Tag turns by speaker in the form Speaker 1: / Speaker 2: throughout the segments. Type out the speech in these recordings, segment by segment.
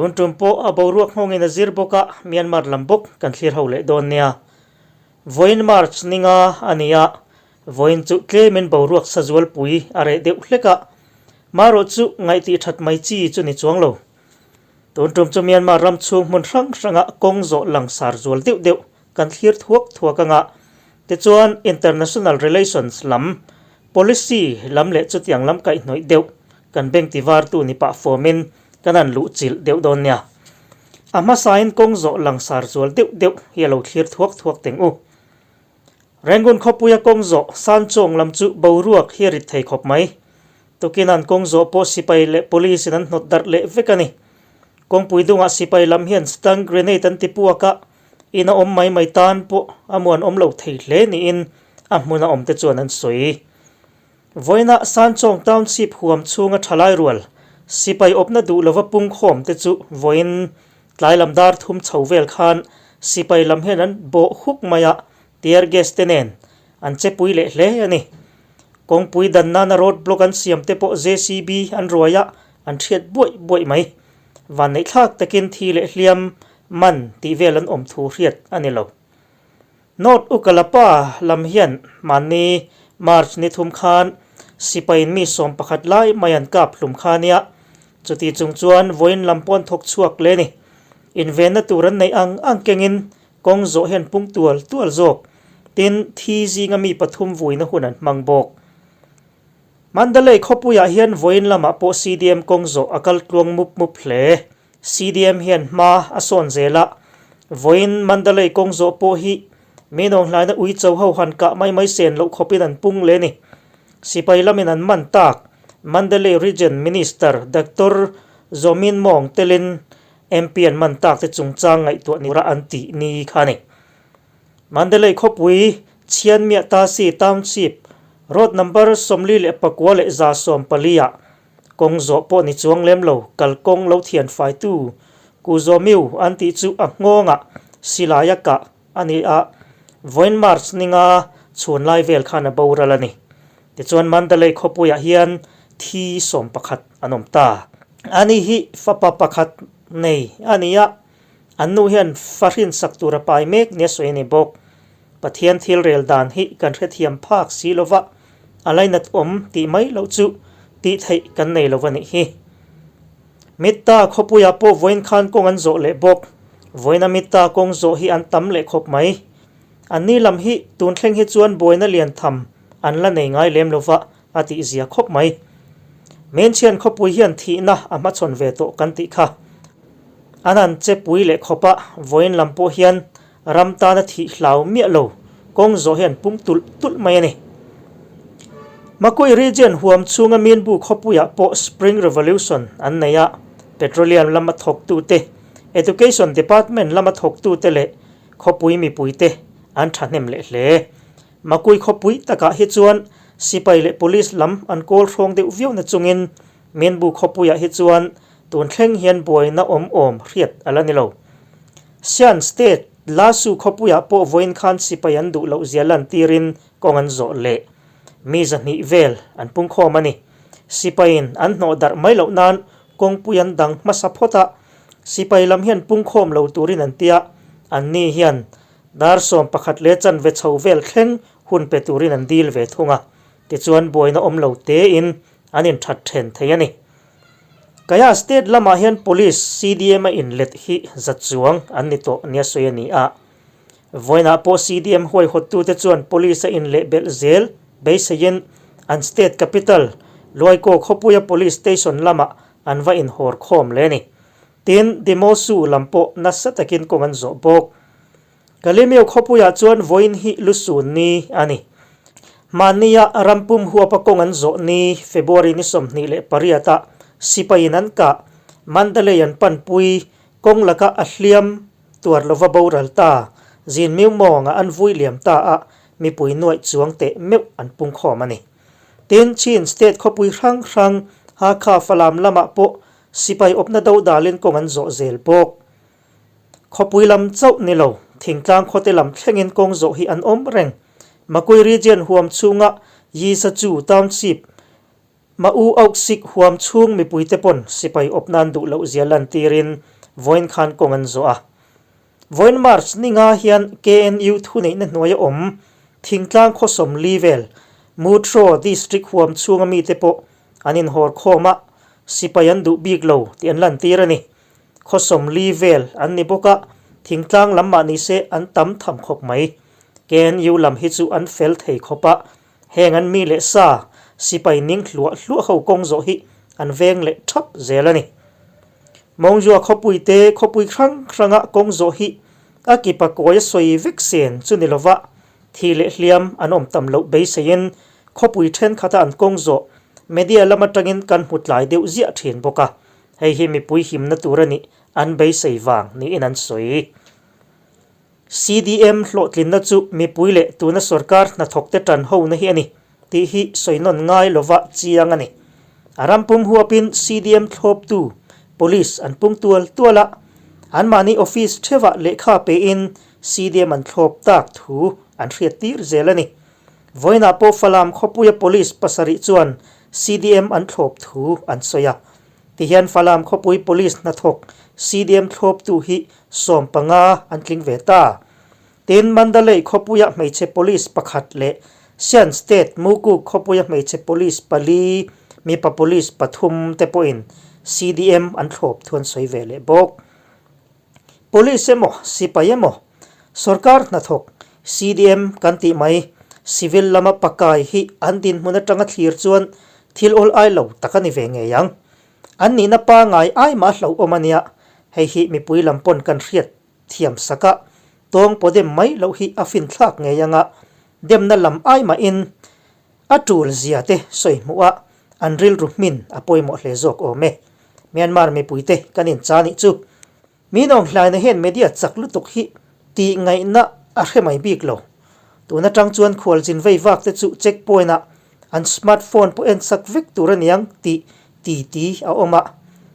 Speaker 1: Tun tum pawh a boruak nghawngin a zir bawk a, Myanmar lam bawk kan thlir ho leh dawn nia. Vawiin March ninga a ni a, vawiin chu tlemin boruak sazualpui a reh deuh hlek a, marawh chu ngaihtih that mai chi chu ni chuang lo. Tun tum chu Myanmar ram chhung hmun hrang hranga kawng zawh langsar zual deuh deuh kan thlir thuak thuak anga, tichuan international relations lam policy lam leh chutiang lam kaihhnawih deuh kan bank tivartu ni pah fawmin kan han luh chilh deuh dawn nia. A hmasain kawng zawh langsar zual deuh deuh hi a lo thlir thuak thuak teng u. Rangoon khawpuia kawng zawh Sanchawng lam chu boruak hi a rit thei khawp mai. Tukin an kawng zawh pawh sipai leh police in an hnawt darh leh vek a ni. Kawngpui dungah sipai lam hian stun grenade an ti puak a, in a awm mai mai tan pawh a muan awm lo thei hle niin a hmuna awmte chuan an sawi. Vawiinah Sanchawng Township huam chhunga thalai rual sipai awpna duh lova pungkhawm te chu vawiin tlai lam dar thum chho vel khan sipai lam hian an bawh huk mai a, tear gas te nen an che pui leh hle a ni. Kawngpui dan nana road block an siam te pawh JCB an ruai a, an thiat buaih buaih mai. Vanneihthlak takin thi leh hliam man tih vel an awm thu hriat a ni lo. North Ukalapa lam hian mahni March ni thum khan sipaiin mi 11 lai mai an kap hlum kha nia. Chuti chung chuan vawiin lam pawh an thawk chhuak hle a ni. Invenna tur an neih ang ang kengin kawng zawh hian pung tual tual zawk. Tin, thi zinga mi pathum vuina hun an hmang bawk. Mandalay khawpuiah hian vawiin lamah pawh CDM kawng zawh a kal tluang mup mup hle. CDM hian hma a sawn zel a, vawiin Mandalay kawng zawh pawh hi mi nawnghlaina ui cho ho han kah mai mai sen loh khawpin an pung le ni. Sipai lamin an man tak Mandalay Region Minister Doctor Zaw Min Maung telin MP an man tak te chungchang ngaihtuah ni tura an tih ni kha a ni. Mandalay khawpui Chhianmiah Tasi Township Road Number 44 ah Kawng zawh pawh ni chuang lem lo, kal kawng lo thian faitu Ku Zaw Miu an tih chu a nghawngah silai a kah a ni a, vawiin March ninga chhun lai vel khan a boral a ni. Tichuan Mandalay khawpuiah hian thi 11 an awm ta. Ani hi fapa pakhat nei a ni a, an nu hian fa hrinsak tur a pai mek nia sawi a ni bawk. Pathian thil rel dan hi kan hrethiam phak si lova, a lainat awm tih mai loh chu tih theih kan nei lo a nih hi. Mitta khawpuiah pawh vawiin khan kawng an zawh leh bawk. Vawiina Mitta kawng zawh hi an tam leh khawp mai. Anni lam hi tun thleng hi chuan buaina lian tham an la nei ngai lem lova a tih zia khawp mai. Menchhian khawpui hian thihna a hmachhawn ve tawh kan tih kha. An han che pui leh khawp a, vawiin lam pawh hian ram tana thih hlau miah lo kawng zawh hi an pung tulh tulh mai a ni. Makui region huam chhunga Minbu khawpuiah pawh Spring Revolution an nei a, Petroleum lama thawktute, Education Department lama thawktute leh khawpui mipuite an thahnem leh hle. Makui khawpui takah hi chuan sipai leh police lam an kawl hrawng deuh viau na chungin Minbu khawpuiah hi chuan tun thleng hian buaina awm awm hriat a la ni lo. Shan State Lasu khawpuiah pawh vawiin khan sipai an duh loh zia lantirin kawng an zawh leh. Mi 200 vel an pungkhawm a ni. Sipaiin an hnawh darh mai loh nan kawngpui an dang hmasa phawt a, sipai lam hian pungkhawm lo turin an tia, anni hian dar 11 leh chanve chho vel thleng hun pe turin an dil ve thung a, tichuan buaina awm lo tein an inthat then thei a ni. Kaya State lamah hian Police CDM a inlet hi za chuang an ni tawh nia sawi a ni a. Vawiinah pawh CDM huaihawttute chuan Police a inleh belh zel beiseiin an state capital Luaikaw khawpuia Police Station lamah an va inhawr khawm le a ni. Tin, Dimosu lam pawh nasa takin kawng an zawh bawk. Kalemyo khawpuiah chuan vawiin hi lusun ni a ni. Mahnia rampum huapa kawng an zawh ni February ni 28 ah sipaiin an kah Mandalay an panpui kawng laka a hliam tuar lova boral ta zin miu mawngah an vui liam ta a mipui nuaih chuang teh meuh an pungkhawm a ni. Tin, Chin state khawpui hrang hrang Hakha Falam lamah pawh sipai awpna dodalin kawng an zawh zel bawk. Khawpui lam chauh ni lo, thingtlang khawte lam thlengin kawng zawh hi an awm reng. Makui region huam chhunga Yisachu Township, Ma U Auksik huam chhung mipuite pawn sipai awp nan duh loh zia lantirin Vawiin khan kawng an zawh a. Vawiin March ninga hian KNU thuneihna hnuaia awm thingtlang khaw 40 vel Mutraw District huam chhunga mite pawh an inhawr khawm a, sipai an duh bik lo tih an lantir a ni. Khaw 40 vel an ni bawk a, thingtlang lam mah nise an tam tham khawp mai. KNU lam hi chu an fel thei khawp a, heng an mi leh sa sipai ning hluah hluah ho kawng zawh hi an veng leh thap zel a ni. Mawngzua khawpui te khawpui hrang hranga kawng zawh hi a kipa kawi a sawi vek sen chu ni lova thi leh hliam an awm tam loh beiseiin khawpui thenkhat a an kawng zawh media lam atangin kan hmu tlai deuh ziah thin bawk a, hei hi mipui himna tur a nih an beisei vang niin an sawi. CDM hlawhtlinna chu mipui leh tuna sorkar hnathawkte tan hona hi a ni tih hi sawi nawn ngai lova chiang a ni. A ram pum huapin CDM thlawptu Police an pung tual tual a, anmahni office theuhah lehkha pein CDM an thlawp tak thu an hriat tir zel a ni. Vawiinah pawh Falam khawpuia Police pasarih chuan CDM an thlawp thu an sawi a. Tihian Falam khawpui Police hnathawk CDM thlawptu hi 15 an tling ve ta. Tin, Mandalay khawpuia hmeichhe police pakhat leh Shan State Mukuk khawpuia hmeichhe police pali, mipa police pathum te pawhin CDM an thlawp thu an sawi ve leh bawk. Police emaw, sipai emaw, sorkar hnathawk CDM kan tih mai, civil lama pakai hi an dinhmun atanga thlir chuan thil awl ai lo tak a ni ve ngei ang. An nihna pangai ai mah hlauhawm a nia, hei hi mipui lam pawn kan hriat thiam sak a, tawng paw dem mai loh hi a finthlak ngei anga demna lam ai mahin a tul zia te sawi hmuh a, an rilru hmin a pawimawh hle zawk awm e. Myanmar mipuite kan incha nih chu. Min awm hlaina hian media chak lutuk hi tih ngaihna a hre mai bik lo. Tun atang chuan khualzin vei vak te chu check point ah an smart phone pawh en sak vek tur a niang tih ti ti a awm a.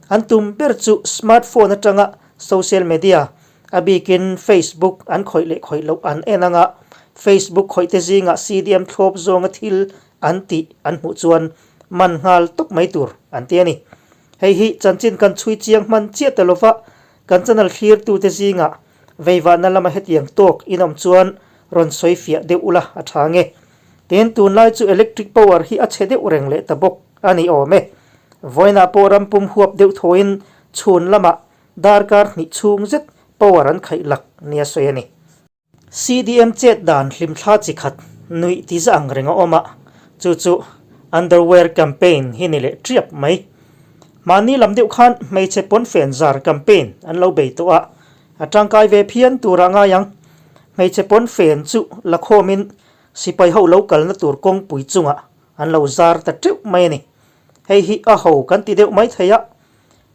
Speaker 1: An tum ber chu smart phone atanga social media a bikin Facebook an khawih leh khawih loh an en anga Facebook khawih te zingah CDM thlawp zawnga thil an tih an hmuh chuan man nghal tawp mai tur an ti a ni. Hei hi chanchin kan chhui chiang hman chiah ta lova kan channel thlirtute zingah veivahna lama hetiang tawk in awm chuan rawn sawi fiah deuh ula a tha nge. Tin, tunlai chu electric power hi a chhe deuh reng leh ta bawk a ni awm e. Vawiinah pawh ram pum huap deuh thawiin chhun lamah darkar hnih chhung zet power an khaih lak nia sawi a ni. CDM chet dan hlimthla chi khat nuih ti za ang reng a awm a, chu chu underwear campaign hi ni leh triap mai. Mahni lam deuh khan hmeichhe pawnfen zar campaign an lo bei tawh a, a tangkai ve phian turah ngai ang. Hmeichhe pawnfen chu la khawmin sipai ho lo kalna tur kawngpui chungah an lo zar ta teuh mai a ni. Hei hi a ho kan ti deuh mai thei a,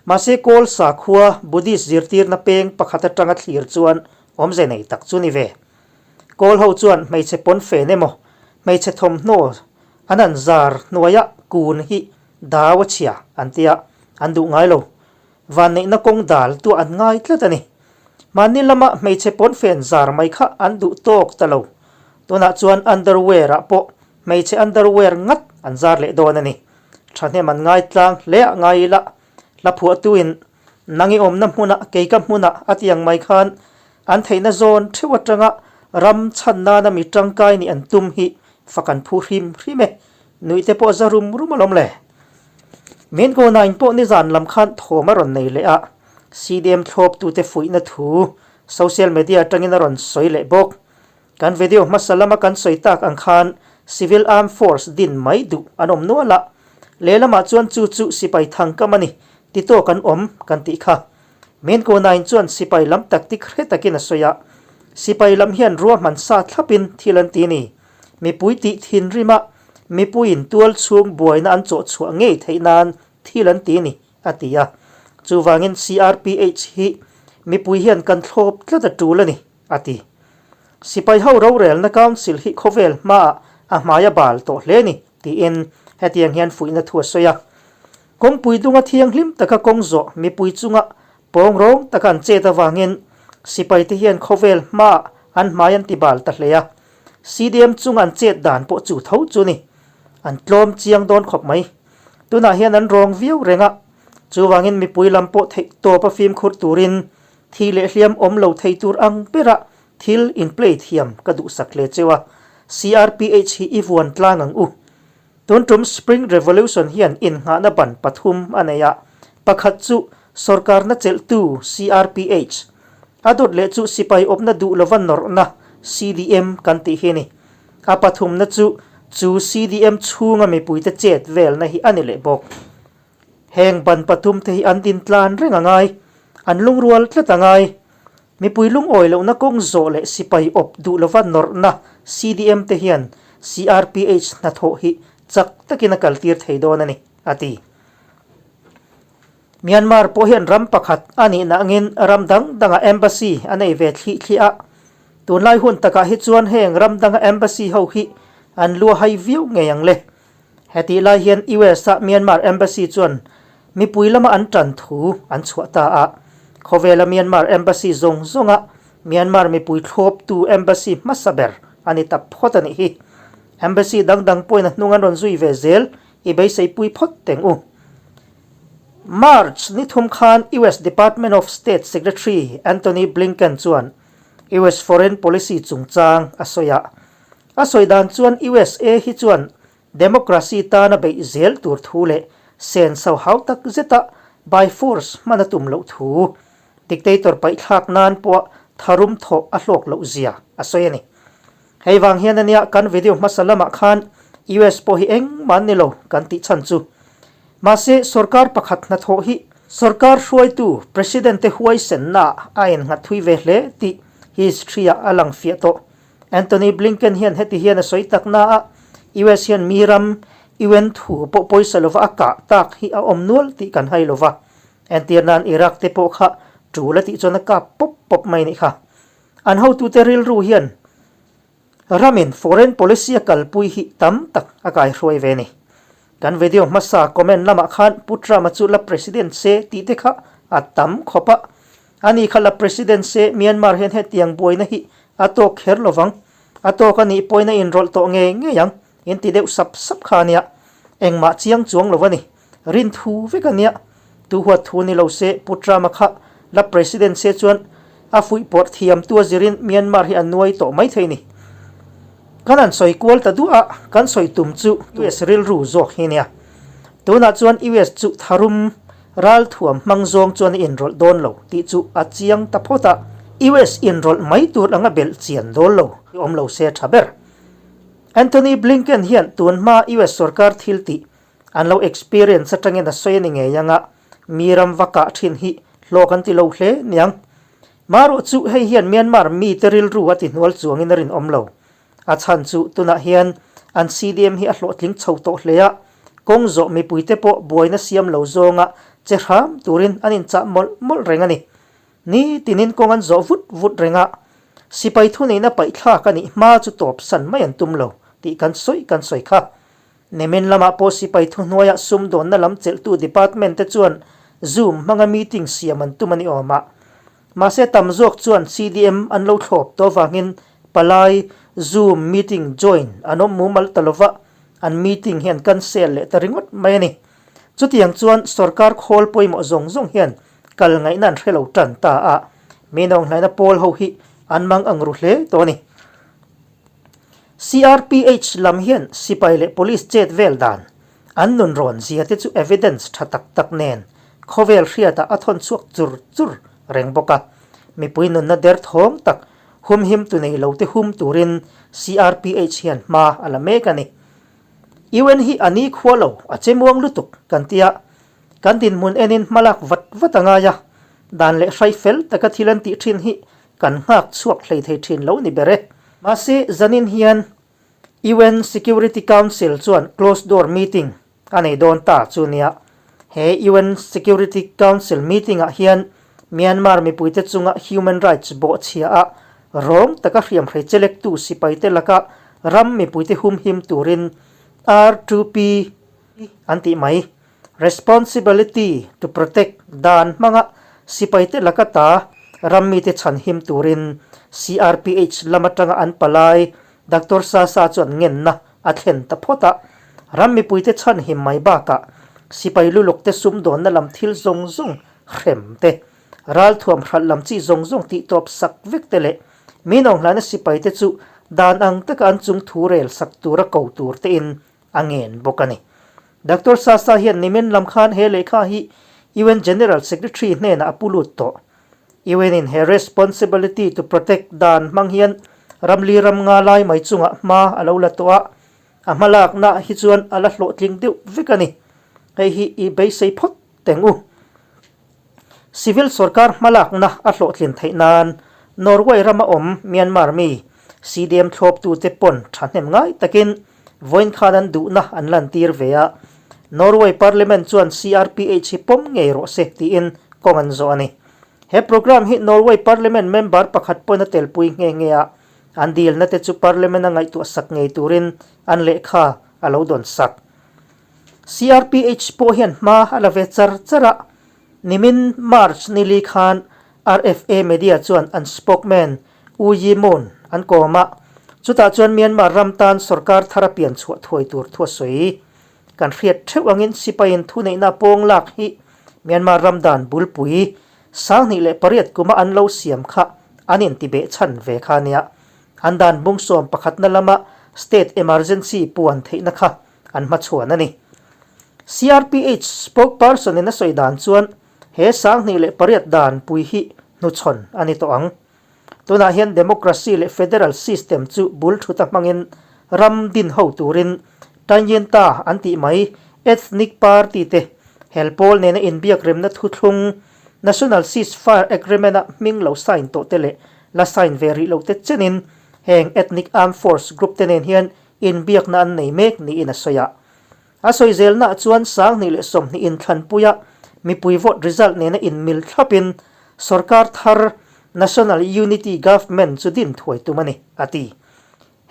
Speaker 1: Mahse Kawl sakhua Buddhist zirtirna peng pakhat atanga thlir chuan awmze nei tak chu ni ve. Kawl ho chuan hmeichhe pawnfen emaw, hmeichhe thawmhnaw an an zar hnuaia kun hi dau a chhia an tia, an duh ngai lo. Vanneihna kawng dal tuah an ngai tlat a ni. Mahni lama hmeichhe pawnfen zar mai kha an duh tawk ta lo. Tunah chuan underwear ah pawh hmeichhe underwear ngat an zar leh dawn a ni. Thahnem an ngai tlang hle ah ngai ila, hla phuahtuin nang i awmna hmunah kei ka hmunah a ti ang mai khan an theihna zawn theuh atanga ram chhan nana mi tangkai nih an tum hi fak an phu hrim hrim e, nuih te pawh za rum rum alawm le. Min Gonain pawh nizan lam khan thawm a rawn nei leh a, CDM thlawptute fuihna thu social media atangin a rawn sawi leh bawk. Kan video hmasa lama kan sawi tak ang khan Civil Armed Force din mai duh an awm nual a, lehlamah chuan chu chu sipai thangkam a ni ti tawk an awm kan tih kha. Min Konain chuan sipai lam taktik hre takin a sawi a, sipai lam hian ruahman sa thlapin thil an ti ni. Mipui tih thinrima mipuiin tual chhung buaina an chawh chhuah ngei theih nan thil an ti ni a ti a. Chuvangin CRPH hi mipui hian kan thlawp tlat a tul a ni. a ti. Sipai ho rorelna Council hi khawvel hmaah a hmai a bal tawh hle ni, tiin hetiang hian fuihna thu a sawi a. Kawngpui dunga thianghlim taka kawng zawh mipui chunga pawng rawng taka an chet avangin sipaite hian khawvel hmaah an hmai an ti bal ta hle a. CDM chunga an chet dan pawh chu tho chu ni. An tlawm chiang dawn khawp mai. Tunah hian an rawng viau reng a. Chuvangin mipui lam pawh theih tawp a fimkhur turin thi leh hliam awm lo thei tur ang bera thil in play thiam ka duhsak hle cheu a, CRPH hi i vuan tlang ang u. Tun tum Spring Revolution hian innghahna ban pathum a nei a, pakhat chu sorkarna chelhtu CRPH, a dawt leh chu sipai awpna duh lova nawrhna CDM kan tih hi a ni. A pathumna chu chu CDM chhunga mipuite chet velna hi a ni leh bawk. Heng ban pathumte hi an din tlan reng a ngai, an lungrual tlat a ngai. Mipui lungawi lohna kawng zawh leh sipai awp duh lova nawrhna CDM te hian CRPH hnathawh hi chak takin a kaltir thei dawn a ni, a ti. Myanmar pawh hian ram pakhat a nih nangin ram dang dangah embassy a nei ve thlih thliah a. Tunlai hun takah hi chuan heng ram danga embassy ho hi an luahai viau ngei ang le. Hetih lai hian US-a Myanmar Embassy chuan mipui lama an tan thu an chhuah ta a. Khawvela Myanmar Embassy zawng zawnga Myanmar mipui thlawptu embassy hmasa ber a ni ta phawt a nih hi. Embassy dang dang pawhin a hnung an rawn zui ve zel i beiseipui phawt teng u. March ni thum khan US Department of State Secretary Antony Blinken chuan US foreign policy chungchang a sawi a. A sawi dan chuan USA hi chuan democracy tana beih zel tur thu leh sen so hau tak zeta by force hman a tum loh thu, dictator paihthlak nan pawh tharum thawh a hlawk loh zia a sawi a ni. Hei vang hian ania kan video hmasa lamah khan US pawh hi engmah an ni lo kan tih chhan chu. Mahse sorkar pakhat hnathawh hi sorkar hruaitu President te huaisenna a innghat thui ve hle tih history-ah a lang fiah tawh. Antony Blinken hian heti hian a sawi tak na a, US hian mi ram UN thu pawh pawisa lova a kah tak hi a awm nual tih kan hai lova. Entir nan Iraq te pawh kha tul a tih chuan a kap pawp pawp mai nih kha. An hotute rilru hian ramin foreign policy a kalpui hi tam tak a kaihruai ve ni. Kan video hmasa comment lamah khan Pu Trump-a chu la president se tih te kha a tam khawp a. Ani kha la president se Myanmar hian hetiang buaina hi a tawk kher lovang. A tawk a nih pawhin a inrawlh tawh ngei ngei ang in ti deuh sap sap kha a nia. Engmah chiang chuang lo a ni. Rin thu vek a nia. Tu huat thu ni lo se Pu Trump-a kha la president se chuan a fuihpawrh thiamtu a zirin Myanmar hi a nuai tawh mai thei ni. Kan han sawi kual ta duah a, kan sawi tum chu US rilru zawk hi nia. Tunah chuan US chu tharum ralthuam hmang zawng chuan a inrawlh dawn lo tih chu a chiang ta phawt a. US inrawlh mai tur anga belh chian dawl lo hi awm lo se tha ber. Antony Blinken hian tun hma US sorkar thil tih an lo experience atangin a sawi a ni ngei anga mi ram va kah thin hi hlawk an ti lo hle niang. Marawh chu hei hian Myanmar mite rilru a tihnual chuangin a rinawm lo. A chhan chu tunah hian an CDM hi a hlawhtling chho tawh hle a, kawng zawh mipuite pawh buaina siam lo zawnga che hram turin an inchah mawlh mawlh reng a ni. Ni tinin kawng an zawh vut vut reng a, sipai thuneihna paihthlak a nih hma chu tawpsan mai an tum lo tih kan sawi kan sawi kha. Nimin lamah pawh sipai thuhnuaia sumdawnna lam chelhtu department te chuan Zoom hmanga meeting siam an tum a ni awm a. Mahse tam zawk chuan CDM an lo thlawp tawh avangin palai Zoom meeting join an awm mumal ta lova, an meeting hi an cancel leh ta ringawt mai a ni. Chutiang chuan sorkar khawl pawimawh zawng zawng hian kal ngaihna an hre lo tan ta a, mi nawnghnaihna pawl ho hi an mang ang ru hle tawh a ni. CRPH lam hian sipai leh police chet vel dan an nun rawn zia te chu evidence tha tak tak nen khawvel hriatah a thawn chhuak chur chur reng bawk a. Mipui nunna der thawng tak humhim tu nei lo te hum turin CRPH hian hma a la mek a ni. UN hi a ni khua lo a che muang lutuk kan tia kan dinhmun enin hmalak vat vat a ngai a, dan leh hrai fel taka thil an tih thin hi Kan nghak chhuak hlei thei thin lo ni ber e. Mahse, zanin hian UN Security Council chuan closed door meeting a nei dawn ta chu nia. He UN Security Council meeting ah hian Myanmar mipuite chunga human rights bawhchhia a rawng taka hriamhrei chelektu sipaite laka ram mipuite humhim turin R2P an tih mai. Responsibility to Protect dan hmanga sipaite laka ta ram mite chhanhim turin CRPH lam atanga an palai Doctor Sasa chuan ngenna a thlen ta phawt a. Ram mipuite chhanhim mai bakah Sipai luluk te sumdawnna lam thil zawng zawng hrem te, ralthuam hralh lam chi zawng zawng tihtawp sak vek te leh min awnghlana sipai te chu dan ang taka an chung thu rel sak tura ko tur tein a ngen bawk a ni. Doctor Sasa hian nimin lam khan he lehkha hi UN General Secretary hnenah a pu lut tawh. UN in he Responsibility to Protect dan hmang hian ramli ram nga lai mai chungah hma a lo la tawh a, a hmalakna hi chuan a la hlawhtling deuh vek a ni. Hei hi i beisei phawt teng u. Civil sorkar hmalakna a hlawhtlin theih nan Norway rama awm Myanmar mi CDM thlawptute pawn thahnem ngai takin vawiin khan an duhna an lantir ve a, Norway Parliament chuan CRPH hi pawm ngei rawh se tiin kawng an zawh a ni. He programme hi Norway Parliament member pakhat pawn a telpui nghe nghe a, an dilna te chu Parliament a ngaihtuah sak ngei turin an lehkha a lo dawn sak. CRPH pawh hian hma a la ve char char a, nimin March nili khan RFA Media chuan an spokesman U Yi Moon an kawm a, chutah chuan Myanmar ram tan sorkar thar a pian chhuah thuai tur thu a sawi. Kan hriat theuh angin sipaiin thuneihna pawng lak hi Myanmar ram dan bulpui 2008 kuma an lo siam kha an intibeh chhan ve kha a nia. An dan bungsawm pakhatna lama state emergency puan theihna kha an hmachhuan a ni. CRPH spokesperson in a sawi dan chuan he 2008 dan pui hi hnuchhawn a ni tawh ang. Tunah hian democracy leh federal system chu bul thuta hmangin ram din ho turin Tanyinta an tih mai ethnic party te hel pawl nena inbiak remna thuthlung National Ceasefire Agreement a hming lo sign tawh te leh la sign ve rih lo te chenin heng ethnic armed force group te nen hian Inbiakna an nei mek niin a sawi a. A sawi zelnaah chuan 2020 inthlanpuia mipui vote result nena inmil thlapin sorkar thar National Unity Government chu din thuai tum a ni, a ti.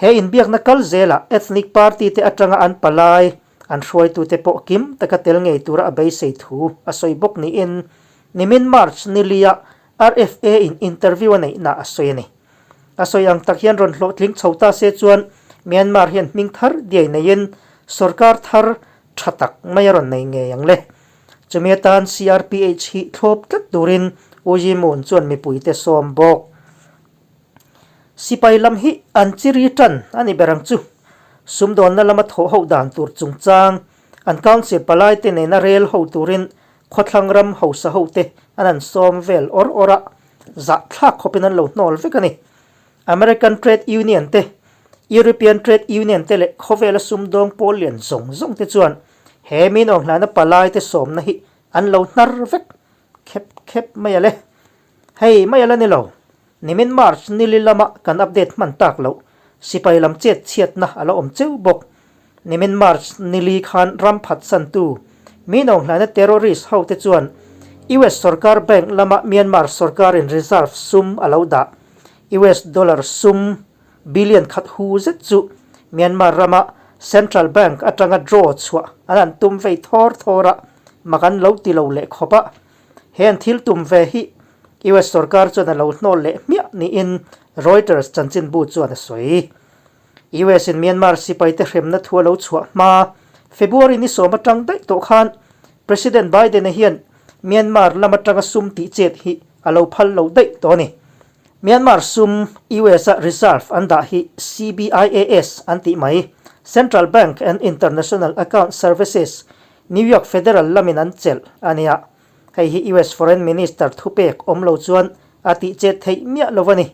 Speaker 1: He inbiakna kal zelah ethnic party te atanga an palai an hruaitute pawh kim taka tel ngei tura a beisei thu a sawi bawk niin nimin March nilia RFA in interview a neihna a sawi a ni. A sawi ang tak hian rawn hlawhtling chho ta se chuan Myanmar hian hming thar diai neiin sorkar thar tha tak mai a rawn nei ngei ang le. Chumi atan CRPH hi thlawp tlat turin U Yi Moon chuan mipuite sawm bawk. Sipai lam hi an chiri tan a ni ber ang chu. Sumdawnna lama thawh ho dan tur chungchang an council palaite nena rel ho turin khawthlang ram hausa hote an an sawm vel awr awr a. Zahthlak khawpin an lo hnawl vek a ni. American Trade Union te, European Trade Union te leh khawvela sumdawng pawl lian zawng zawng te chuan he min awnghlana palai te sawmna hi an lo hnar vek khep khep mai a le. Hei mai a la ni lo. Nimin March nili lama kan update hman tak loh sipai lam chet chhiatna a la awm cheu bawk. Nimin March nili khan ram phatsantu min awnghlaina terrorist hote chuan US sorkar bank lama Myanmar sorkarin reserve sum a lo dah US dollar sum billion khat hu zet chu Myanmar rama central bank atanga draw chhuah an han tum vei thawr thawr a, mak an lo ti lo leh khawp a. He an thil tum ve hi US sorkar chuan a lo hnawl leh hmiah niin Reuters chanchinbu chuan a sawi. US in Myanmar sipaite hremna thu a lo chhuah hma February ni sawm atang daih tawh khan President Biden-a hian Myanmar lam atanga sum tih chet hi a lo phal lo daih tawh a ni. Myanmar sum US-a reserve an dah hi CBIAS an tih mai, Central Bank and International Account Services, New York Federal lamin an chelh a nia. Hei hi US Foreign Minister thupek awm lo chuan a tih chet theih miah lo a ni.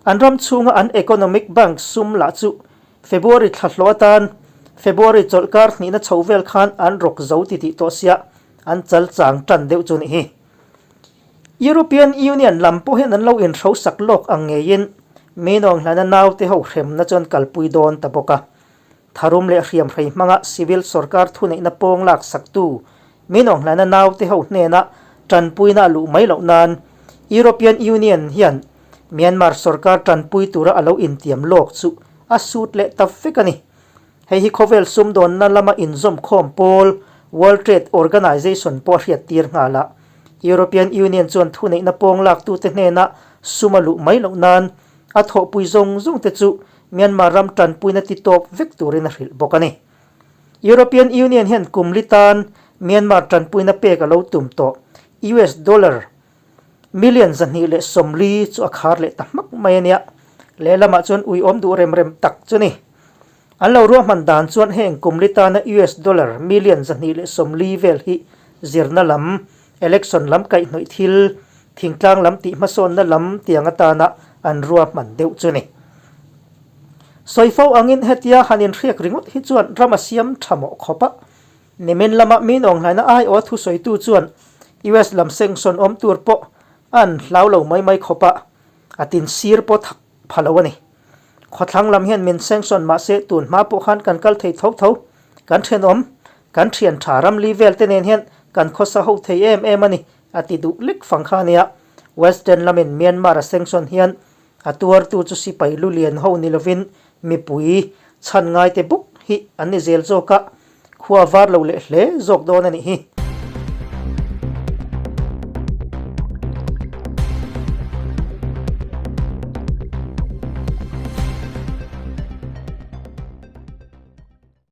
Speaker 1: An ram chhunga an economic bank sum lah chu February thla hlawh atan February chawlhkar hnihna chho vel khan an rawk zo ti tih tawh sia an chal chang tan deuh chu nih hi. European Union lam pawh hian an lo inhrosak lawk ang ngeiin Minawng hlana naute ho hremna chuan kalpui dawn ta bawk a. Tharum leh hriamhrei hmanga civil sorkar thuneihna pawng lak saktu Minawnghlaina naute ho hnena tanpuina a luh mai loh nan European Union hian Myanmar sorkar tanpui tura a lo intiam lawk chu a sut leh ta vek a ni. Hei hi khawvel sumdawnna lama inzawmkhawm pawl World Trade Organization pawh a hriattir nghal a. European Union chuan thuneihna pawng laktute hnena sum a luh mai loh nan a thawhpui zawng zawngte chu Myanmar ram tanpuina ti tawp vek turin a hrilh bawk a ni. European Union hian kum li tan Myanmar tanpuina pek a lo tum tawh US dollar million 240 chu a khar leh ta hmak mai a nia. Lehlamah chuan uiawm duh rem rem tak chu ni. An lo ruahman dan chuan heng kum li tana US dollar million 240 vel hi zirna lam, election lam kaihhnawih thil, thingtlang lam tih hmasawnna lam tiang atana an ruahman deuh chu ni. Sawi fo angin hetia han inhriak ringawt hi chuan ram a siam tha mawh khawp a. Nimin lama min awnghlaina aiawh thusawitu chuan US lam sanction awm tur pawh an hlau lo mai mai khawp a, a tin sir pawh thak pha lo a ni. Khawthlang lam hian min sanction mahse tun hma pawh khan kan kal thei tho tho. Kan thenawm, kan thian tha ram li vel te nen hian kan khawsa ho thei em em a ni, a ti duh lek fang kha a nia. Western lamin Myanmar a sanction hian a tuartu chu sipai lu lian ho ni lovin mipui chhan ngaite bawk hi an ni zel zawk a, khua var lo leh hle zawk dawn a nih hi.